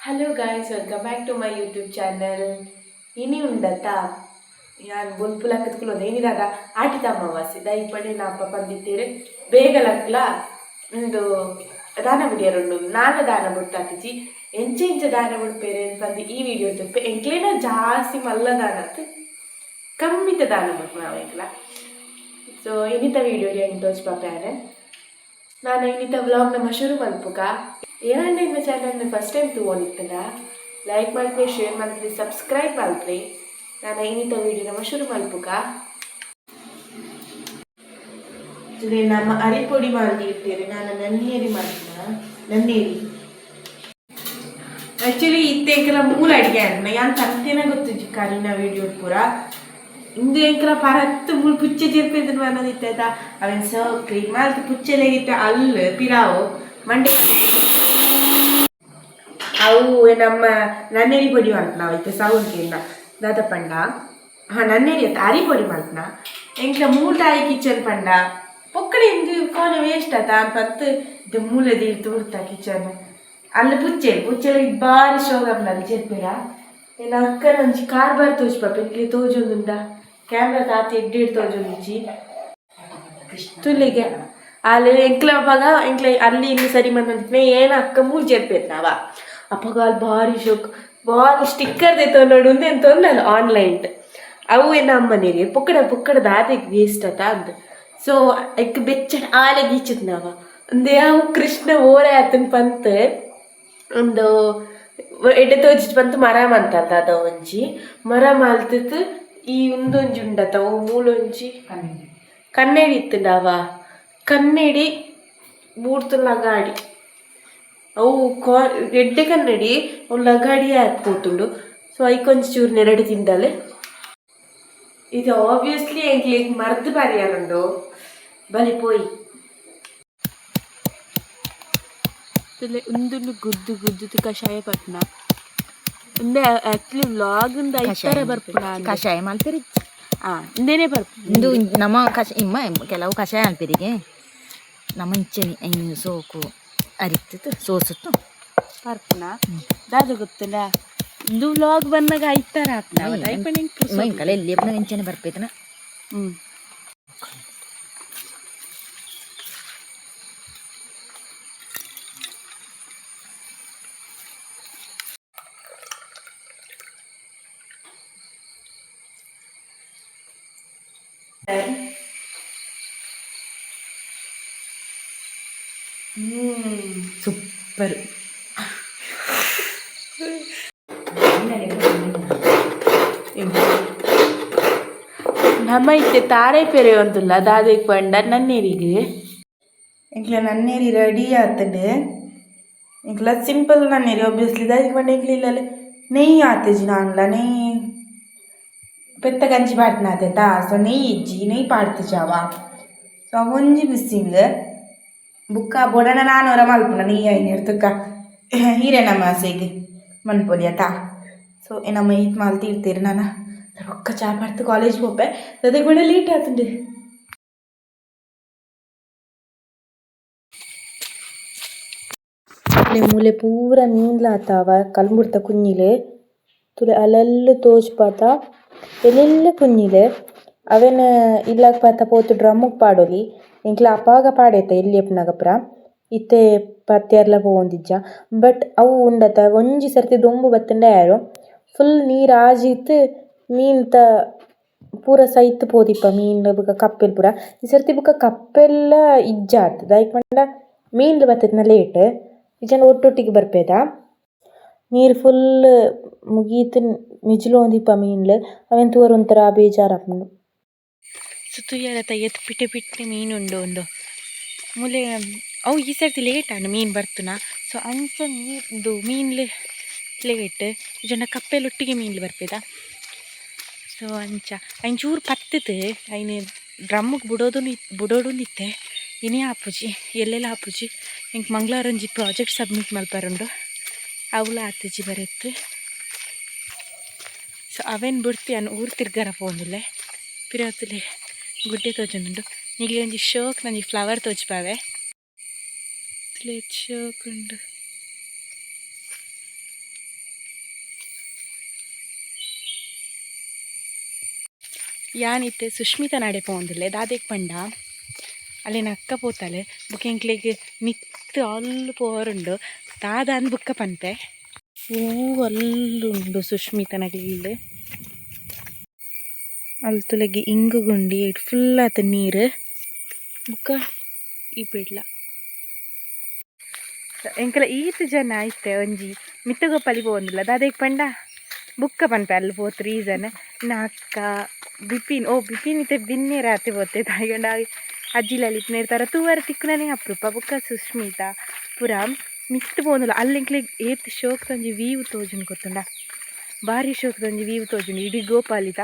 Hello guys, welcome back to my YouTube channel. ಇನಿ ಉಂಡತ್ತ ಯಾನ್ ಬೊಲ್ಪು ಲಕ್ಕದ ಇನಿ ದಾದ ಆಟಿದ ಅಮಾವಾಸ್ಯೆ ದೈಪಣೆ ನಾಪ ಪಂದಿತ್ತೀರು ಬೇಗ ಲಕ್ಲ ಉಂದು ದಾನ ಬಿಡಿಯರುಂಡು. ನಾನ ದಾನ ಬಿಡ್ತಾತಿಜಿ, ಎಂಚ ಎಂಚ ದಾನ ಬಿಡ್ಪೇರೆ ಪಂದು ಈ ವಿಡಿಯೋ ತುಪ್ಪೆ. ಎಂಕ್ಲೇನ ಜಾಸ್ತಿ ಮಲ್ಲ ದಾನ ಅತ್, ಕಮ್ಮಿತ ದಾನ ಬಿಡ್ಪು ನಾವು ಎಂಕ್ಲ. ಸೊ ಇನ್ನಿತ ವಿಡಿಯೋ ಹೆಂಗೆ ತೋಜ್ ಪಾಪೆ ನಾನು ಇನ್ನಿತ ವ್ಲಾಗ್ ನಮ್ಮ ಶುರು ಮಲ್ಪುಕ. ಏನಾಂಡ ನಿಮ್ಮ ಚಾನಲ್ನ ಫಸ್ಟ್ ಟೈಮ್ ತೂವೊಂದಿತ್ತಂಡ ಲೈಕ್ ಮಲ್ಪಿ, ಶೇರ್ ಮಲ್ಪಿ, ಸಬ್ಸ್ಕ್ರೈಬ್ ಮಲ್ಪಿ. ನಾನು ಇನ್ನಿತ ವಿಡಿಯೋ ನಮ್ಮ ಶುರು ಮಲ್ಪುಕ. ನಮ್ಮ ಅರಿಪೊಡಿ ಮಾಡ್ತಿರ್ತೇನೆ ನಾನು, ನನ್ನೇರಿ ಮಾಡ್ತೀನ ನನ್ನೇರಿ. ಆ್ಯಕ್ಚುಲಿ ಇತ್ತೆ ಎಂಕಲ ಮೂಲ ಅಡಿಗೆ ಅಂದ ಯಾನ್ ತರ್ತೇನೆ ಗೊತ್ತುಜ್ಜಿ ಕರಿನ ವಿಡಿಯೋ ಪೂರ. ಇಂದು ಎಂಕಲ ಪರತ್ತು ಮೂಲು ಪುಚ್ಚೆ ಜೆರ್ಪೆದನ್ ಬಂದಿತ್ತ, ಅವೆನ್ ಸೊ ಕ್ಲೀನ್ ಮಾಲ್ತ್ ಪುಚ್ಚೆಲೆಗಿತ್ತ ಅಲ್ಲು ಪಿರಾವು ಮಂಡೆ. ಅವು ನಮ್ಮ ನನ್ನೇರಿ ಪೊಡಿ ಮಲ್ಪನ ಇತ್ತೆ ಸೌಂಡ್ ಕೇಂದ್ರ ದಾದ ಪಂಡ. ಹಾ, ನನ್ನೇರಿ ಅತ್ತ, ಅರಿ ಪೊಡಿ ಮಲ್ಪನ. ಎಂಕ್ಲ ಮೂಲ್ತಾಯಿ ಕಿಚನ್ ಪಂಡ ಪೊಕ್ಕಡೆ ಇಂದು ಕೋನೆ ವೇಸ್ಟ್ ಆತ ಪತ್ತು ಇದು ಮೂಲೆ ದೀಡ್ತು ಬಿಡ್ತಾ ಕಿಚನ್. ಅಲ್ಲಿ ಪುಚ್ಚೆಲ್ ಪುಚ್ಚೆಲ್ ಇದು ಬಾರಿ ಶೋಗಪ್ನ ಅಲ್ಲಿ ಜೆರ್ಪೇರ. ಎನ್ನ ಅಕ್ಕನ ಒಂಜಿ ಕಾರ್ಬಾರ್ ತೋಜ್ ಪಾಪ ಎಂಕ್ಲೆ ತೋಜೊಂದುಂಡ ಕ್ಯಾಮ್ರಾ ತಾತಿ ಎಡ್ಡೆಡ್ ತೋಜೊಂದಿಜ್ಜಿ ತುಲಿಗೆ. ಅಲ್ಲಿ ಎಂಕ್ಲ ಅವಾಗ ಎಂಕ್ಲ ಅಲ್ಲಿ ಇಲ್ಲಿ ಸರಿ ಬಂದಂತೆ ಏನ ಅಕ್ಕ ಮೂರು ಜೆರ್ಪೇತ್ನಾವ. ಅಪ್ಪಗ ಅಲ್ಲಿ ಭಾರಿ ಶೋಕ್, ಭಾರಿ ಸ್ಟಿಕ್ಕರ್ ದೆತ್ತೊಂಡು ಉಂದೆನ್ ತೊಂದಲ್ಲ ಆನ್ಲೈನ್. ಅವು ಏನ ಅಮ್ಮನೇರಿ ಪೊಕ್ಕಡ ಪೊಕ್ಕಡ ದಾದೆಗ್ ವೇಸ್ಟ್ ಆತ ಅಂದ್. ಸೊ ಎಕ್ ಬೆಚ್ಚಡ್ ಆಲೆ ಗೀಚತ್ನಾವ ಅಂದೆ. ಅವು ಕೃಷ್ಣ ಓರೆ ಆತನ್ ಪಂತ್ ಒಂದು ಎಡ್ಡೆ ತೋಜಿಟ್ ಬಂತು. ಮರ ಮಂತಲ್ಲ ಅದ ಒಂಜಿ ಮರ ಮಾಲ್ತತ್. ಈ ಉಂದೊಂಜಿ ಉಂಡತ, ಅವು ಮೂಲೊಂಜಿ ಕನ್ನಡಿ ಇತ್ತುಂಡವ, ಕನ್ನಡಿ ಬೂಡ್ತು ಲಗಾಡಿ. ಅವು ಕಾ ಎಡ್ಡೆ ಕನ್ನಡಿ, ಅವು ಲಗಾಡಿ ಆತ್ ಪೋತುಂಡು. ಸೊ ಐಕೊಂಜಿ ಚೂರು ನೆರಡು ತಿಂದಲೆ. ಇದು ಆಬ್ವಿಯಸ್ಲಿ ಎಂಕ್ಲೆಗ್ ಮರ್ದ್ ಪರಿಯಾರುಂಡು. ಬಲಿ ಪೋಯಿ ಉಂದುಂಡು ಗುದ್ದು ಗುದ್ದು ಕಷಾಯ ಪಟ್ನ. ಉಂದೆ ಆಕ್ಚುಲಿ ವ್ಲಾಗ್ ಉಂದು ಐತರ ಬರ್ಪುನ. ಕಷಾಯ ಮಲ್ಪೆರಿ. ಆ ಇಂದೇನೆ ಬರ್ಪು. ಇಂದು ನಮ್ಮ ಕಷ ಇಮ್ಮ ಕೆಲವು ಕಷಾಯ ಮಲ್ಪೆರಿಗೆ. ನಮ್ಮ ಇಂಚನೆ ಐನು ಸೋಕು ಅರಿತಿತ್ತು ಸೋಸುತ್ತು. ಪರ್ಪುನ ದಾದ ಗೊತ್ತುಂಡ, ಇಂದು ವ್ಲಾಗ್ ಬಂದಾಗ ಐತರ ಆತ್ನ ಐಪಣ. ಇಂಕಲ ಎಲ್ಲಿ ಇಂಚನೆ ಬರ್ಪೇತನ. ಹ್ಮ್ ಹ್ಮ್ ಸೂಪರ್. ನಮ್ಮ ಇತ್ತೆ ತಾರೆ ಪೆರೆ ಒಂದುಲ್ಲ ದಾದೆಗ್ ಪಂಡ ನನ್ನೇರಿಗೆ. ಎಂಕ್ಲ ನನ್ನೇರಿ ರೆಡಿ ಆತಂಡು. ಎಂಕ್ಲ ಸಿಂಪಲ್ ನನ್ನೇರಿ ಒಬ್ವಿಯಸ್ಲಿ. ದಾದೆಗ್ ಪಂಡ ಎಂಕ್ಲ ಇಲ್ಲಲ್ಲ ನೆಯ್ಯಿ ಆತಜಿ ನಾನ್ಲ ನೆಯ್ಯಿ ಪೆತ್ತ ಗಂಜಿ ಪಾಡ್ತಿನ ಆತೇತಾ. ಸೊ ನೆಯ್ಯಿ ಇಜ್ಜಿ, ನೆಯ್ಯಿ ಪಾಡ್ತಿಜಾವ. ಸೊ ಒಂಜಿ ಮಿಸ್ಸಿಂಗ್ ಬುಕ್ಕ ಬೊಡಣ ನಾನೊರ ಮಲ್ಪುನ ನೆಯ್ಯಿ ಐನ್ ತುಕ್ಕ ಹೀರೆನ ಮಾಸೆಗ್ ಮನ್ಪೊಲಿ ಆತಾ. ಸೊ ನಮ್ಮ ಈತ್ ಮಾಲ್ ತೀರ್ತೀರಿ. ನಾನು ರೊಕ್ಕ ಚಾ ಪಾಡ್ತು ಕಾಲೇಜ್ ಪೋಪೆ. ದಾದೆಗ್ ಪಂಡ ಲೇಟ್ ಆತುಂಡು. ಮೂಲೆ ಪೂರ ಮೀನ್ಲ ಆತಾವ. ಕಲ್ಮುರ್ತ ಕುഞ്ഞിಲೆ ತುಲೆ ಅಲ್ಲಲ್ಲು ತೋಜ್ಪಾತ ಎಲ್ಲೆಲ್ಲ ಕುഞ്ഞಿಲೆ. ಅವೆನ್ ಇಲ್ಲಾಗ್ ಪಾತ ಪೋತು ಡ್ರಮ್ಮುಗ್ ಪಾಡೊಲಿ. ಎಂಕ್ಲ ಅಪಾಗ ಪಾಡೇತ ಎಲ್ಲಿ ಎಪ್ಪುನಗ ಪೂರ. ಇತ್ತೆ ಪತ್ತೆರ್ಲ ಪೋವೊಂದಿಜ್ಜ. ಬಟ್ ಅವು ಉಂಡತ ಒಂಜಿ ಸರ್ತಿ ದೊಂಬು ಬತ್ತುಂಡ ಯಾರು ಫುಲ್ ನೀರು ಆಜಿತ್ ಮೀನ್ತ ಪೂರ ಸೈತ್ ಪೋದಿಪ್ಪ ಮೀನ್ ಬೊಕ ಕಪ್ಪೆಲ್ ಪೂರ. ಈ ಸರ್ತಿ ಬೊಕ ಕಪ್ಪೆಲ್ಲ ಇಜ್ಜಾತ್. ದಾಯೆಗ್ ಪಂಡ ಮೀನ್ಲು ಬತ್ತುತ್ನ ಲೇಟ್, ಇಜ್ಜಾಂಡ ಒಟ್ಟೊಟ್ಟಿಗೆ ಬರ್ಪೇದ. ನೀರು ಫುಲ್ ಮುಗೀತ್ ಮಿಜ್ಲೊಂದಿಪ್ಪ ಮೀನ್ಲು. ಅವೆನ್ ತೂವರೆ ಒಂಥರ ಬೇಜಾರಾಪುಂಡು. ಸೊ ತೂಯರತ ಏತ್ ಪಿಟೆ ಪಿಟ್ಟೆ ಮೀನು ಉಂಡು ಉಂದು ಮೂಲೆ. ಅವು ಈ ಸರ್ತಿ ಲೇಟ್ ಆಂಡ್ ಮೀನು ಬರ್ತುನ. ಸೊ ಅಂಚ ನೀರ್ದು ಮೀನ್ಲು ಲೇಟ್, ಇಜ್ಜಂಡ ಕಪ್ಪೆಲೊಟ್ಟಿಗೆ ಮೀನ್ಲು ಬರ್ಪೇದ. ಸೊ ಅಂಚ ಐನ್ ಚೂರು ಪತ್ತುತು ಐನ್ ಡ್ರಮ್ಗೆ ಬುಡೋದು ಬುಡೋಡುಂದಿತ್ತೆ. ಇನಿ ಆಪುಜಿ, ಎಲ್ಲೆಲ್ಲ ಆಪುಜಿ. ಎಂಕ್ ಮಂಗಳವಾರ ಒಂಜಿ ಪ್ರಾಜೆಕ್ಟ್ ಸಬ್ಮಿಟ್ ಮಲ್ಪರುಂಡು, ಅವುಲ ಆತುಜಿ ಬರೆತ್ತು. ಸೊ ಅವೇನು ಬುಡ್ತಿ ಅನ್ ಊರು ತಿರ್ಗರ ಪೋಂದುಲ್ಲೆ. ಪಿರತ್ತುಲೆ ಗುಡ್ಡೆ ತೋಜೊಂದುಂಡು. ನಿಗ್ಲಿ ಒಂಜಿ ಶೋಕ್ ನಂಜಿ ಫ್ಲವರ್ ತೋಜ್ಪಾವೆ. ಶೋಕ್ ಉಂಡು. ಯಾನಿತ್ತೆ ಸುಷ್ಮಿತಾ ನಾಡೆ ಪೋಂದಿಲ್ಲೆ ದಾದೆಗ್ ಪಂಡ ಅಲ್ಲೇನ ಅಕ್ಕ ಪೋತಾಲೆ ಬುಕ್ಕ ಎಂಕ್ಲೆಗ್ ಮಿತ್ತು ಅಲ್ಲು ಪೋರುಂಡು ದಾದ ಬುಕ್ಕ ಪನ್ಪೆ ಹೂ ಅಲ್ಲುಂಡು ಸುಷ್ಮಿತನಗ್ಲಿಲ್ಲು ಅಲ್ತುಲೆಗ್ ಇಂಗು ಗುಂಡಿ ಫುಲ್ ಆತ ನೀರು ಬುಕ್ಕ ಈ ಬಿಡ್ಲ ಎಂಕಲ ಈತ್ ಜನ ಐತೆ ಒಂಜಿ ಮಿತ್ತಗೊಪ್ಪಲಿ ಪೋಂದಿಲ್ಲ ದಾದೆಗ್ ಪಂಡ ಬುಕ್ಕ ಪನ್ಪೆ ಅಲ್ಲಿ ಪೋತು ರೀಸನ್ ಅಕ್ಕ ಬಿಪಿನ್ ಓ ಬಿಪಿನ್ ಇತ್ತೆ ಬಿನ್ನೆ ರಾತ್ರಿ ಪೋತೆ ತಾಯಿಗೊಂಡ ಅಜ್ಜಿ ಲಲಿತ್ ನೇರ್ತಾರ ತೂವರ ತಿಕ್ಕುನನೇ ಅಪ್ರೂಪ ಬುಕ್ಕ ಸುಷ್ಮಿತಾ ಪುರ ಮಿತ್ತು ಪೋಂದಿಲ್ಲ ಅಲ್ಲಿ ಎಂಕ್ಲೆಗ್ ಏತ್ ಶೋಕ್ ಒಂಜಿ ವೀವ್ ತೋಜುಂಡು ಗೊತ್ತುಂಡ ಭಾರಿ ಶೋಕ್ ಒಂಜಿ ವೀವ್ ತೋಜುಂಡು ಇಡೀ ಗೋಪಾಲಿತ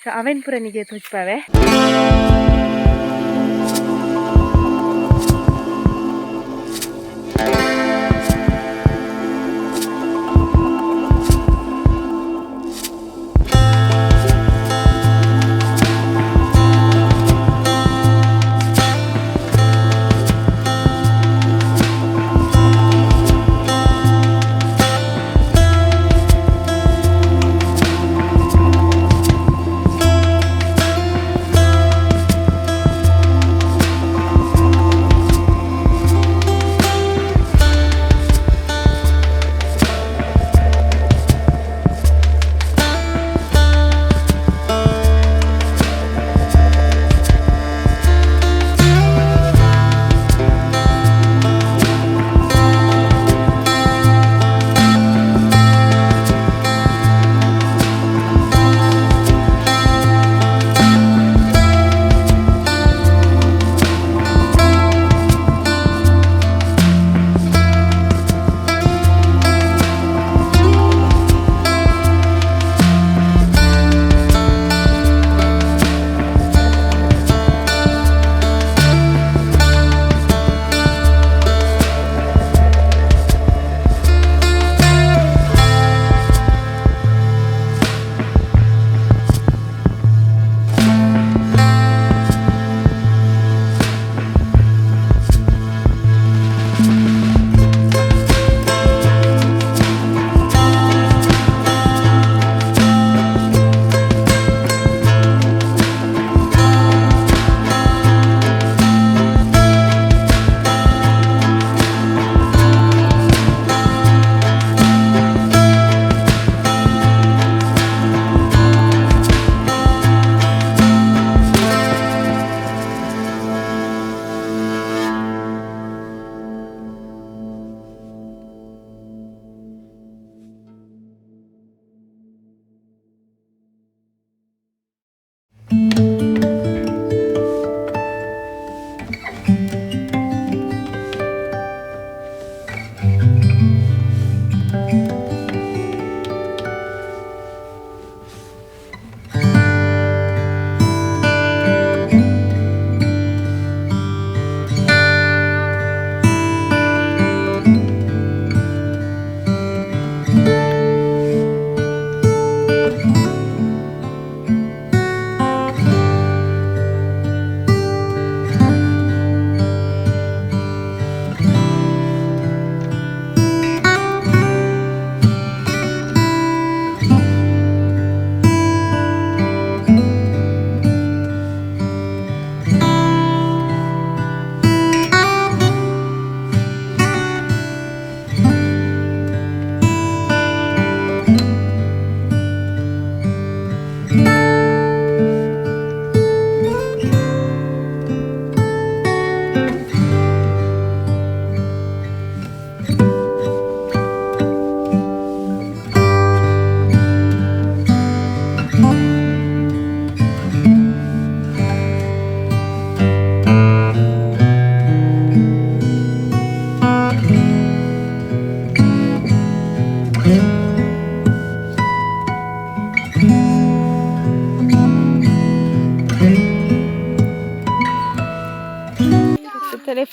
ಸೊ ಅವೆನ್ ಪುರ ನಿಗೆ ತೋಜ್ಪಾವೆ.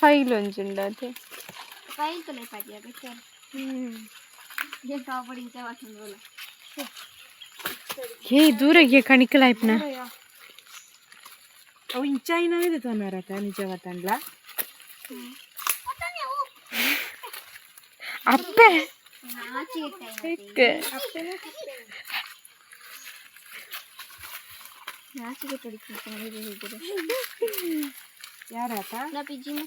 ಫೈಲ್ ಒಂಜುಂಡು ಫೈಲ್ ತುಲೆ ಪಾಡ್ಯ ಬೆಟರ್ ಹೇ ದೂರಗೆ ಕಣಿಕಲಾಯ್ಪನ ಅವು ಇಂಚಾಯಿನ ಇದೆ ತೋನಾರತ ನಿಜವತ್ತನ್ಲ ಅಪ್ಪೆ. ನಾಚಿಕೆ ಪಡಿಕೆ. ಯಾರಾತ? ನಾ ಪಿಜ್ಜಿನ.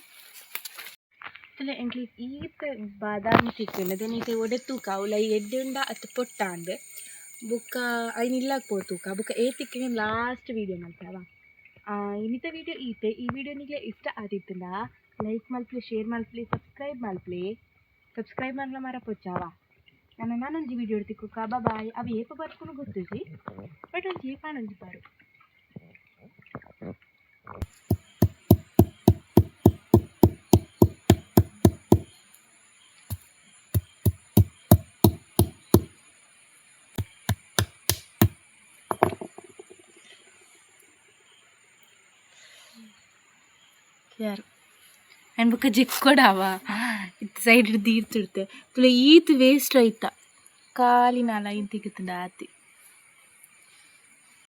ತುಲೆ ಎಂಕ್ಲೆ ಈತ್ ಬಾದಾಮಿ ತಿಕ್ಕುಂಡು. ದೆನ್ ಇತ್ತೆ ಒಡೆ ತೂಕ ಅವುಲ ಎಡ್ಡೆ ಉಂಡ ಅತ್ತು ಪೊಟ್ಟ ಅಂದ್. ಬೊಕ್ಕ ಐನ್ ಇಲ್ಲಾಗ್ ಪೋ ತೂಕ. ಬೊಕ್ಕ ಏ ತಿಕ್ಕಿನ ಲಾಸ್ಟ್ ವೀಡಿಯೋ ಮಲ್ಪವ. ಇನ್ನಿತ ವೀಡಿಯೋ ಈತೆ. ಈ ವಿಡಿಯೋ ನಿಗ್ಲೆ ಇಷ್ಟ ಆದಿತ್ತುಂಡ ಲೈಕ್ ಮಲ್ಪಲೆ, ಶೇರ್ ಮಲ್ಪಲೆ, ಸಬ್ಸ್ಕ್ರೈಬ್ ಮಲ್ಪಲೆ. ಸಬ್ಸ್ಕ್ರೈಬ್ ಮಲ್ಪಲ ಮರ ಪೊಚ್ಚಾವ. ನನ್ನ ನಾನೊಂಜಿ ವೀಡಿಯೋ ತಿಕ್ಕುಕ. ಬಾಯ್. ಅವು ಏಪ ಬರ್ಪುನು ಗೊತ್ತುಜಿ, ಬಟ್ ಒಂಜಿ ಏಪಾನೊಂಜಿ ಬಾರು. ಯಾರು ಆ್ಯಂಡ್ ಬೊಕ್ಕ ಜೆಕ್ಕೊಡಾವ ಇತ್ತು ಸೈಡ್ ದೀರ್ತಿಡ್ತೆ. ತುಲೆ ಈತ್ ವೇಸ್ಟ್ ಆಯ್ತ ಖಾಲಿ ನಾಲ ಐನ್ ತಿಕ್ಕುತ್ತುಂಡ ಆತಿ.